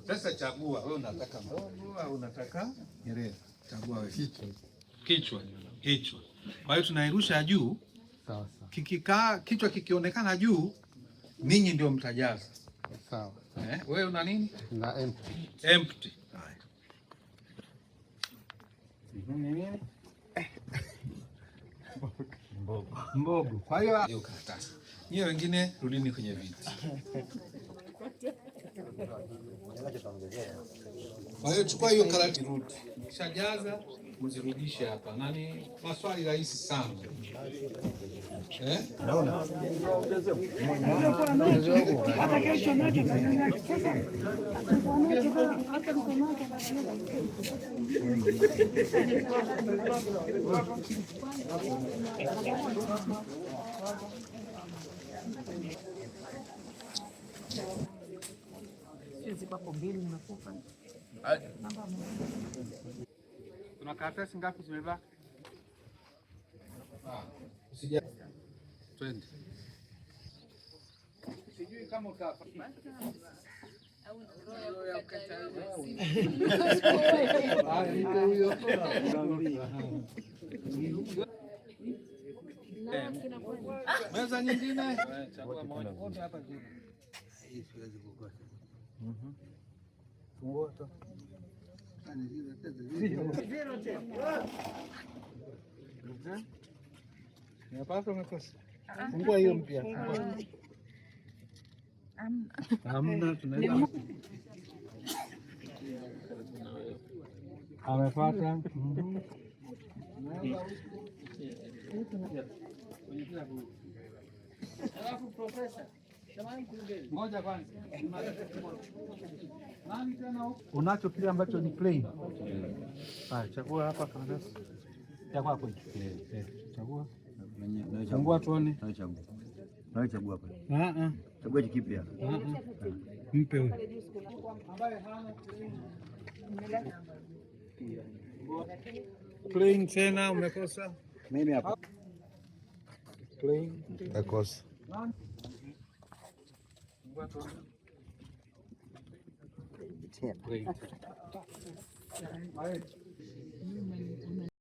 Sasa chagua wewe, unataka mbogo au unataka Nyerere? Chagua wewe. Kichwa. Kichwa. Kichwa. Kwa hiyo tunairusha juu. Sawa sawa. Kikikaa kichwa kikionekana juu, ninyi ndio mtajaza. Sawa. Eh, wewe una nini? Na empty. Empty. Haya. Ni nini? Mbogo. Mbogo. Kwa hiyo hiyo karatasi. Nyie wengine rudini kwenye viti. Kwa hiyo chukua hiyo karatasi rudi. Ukishajaza uzirudishe hapa. Na ni maswali rahisi sana. Eh? Kuna karatasi ngapi zimebaki? Usija. Twende. Sijui kama uta Haya, nipe huyo. Meza nyingine. Chagua moja. Wote hapa juu. Fungua tu. Umepata umekosa? Fungua hiyo mpya. Hamna, tunaweza. Amepata. Alafu profesa, ngoja kwanza. Nani tena huko? Unacho kile ambacho ni plain. Haya, chagua hapa karatasi. Ya kwako hiyo. Eh, chagua. Chagua tuone. Chagua hapa. Ah ah. Chagua kipya. Ah ah. Mpe huyo. Plain tena umekosa. Mimi hapa. Plain. Nakosa. Plain.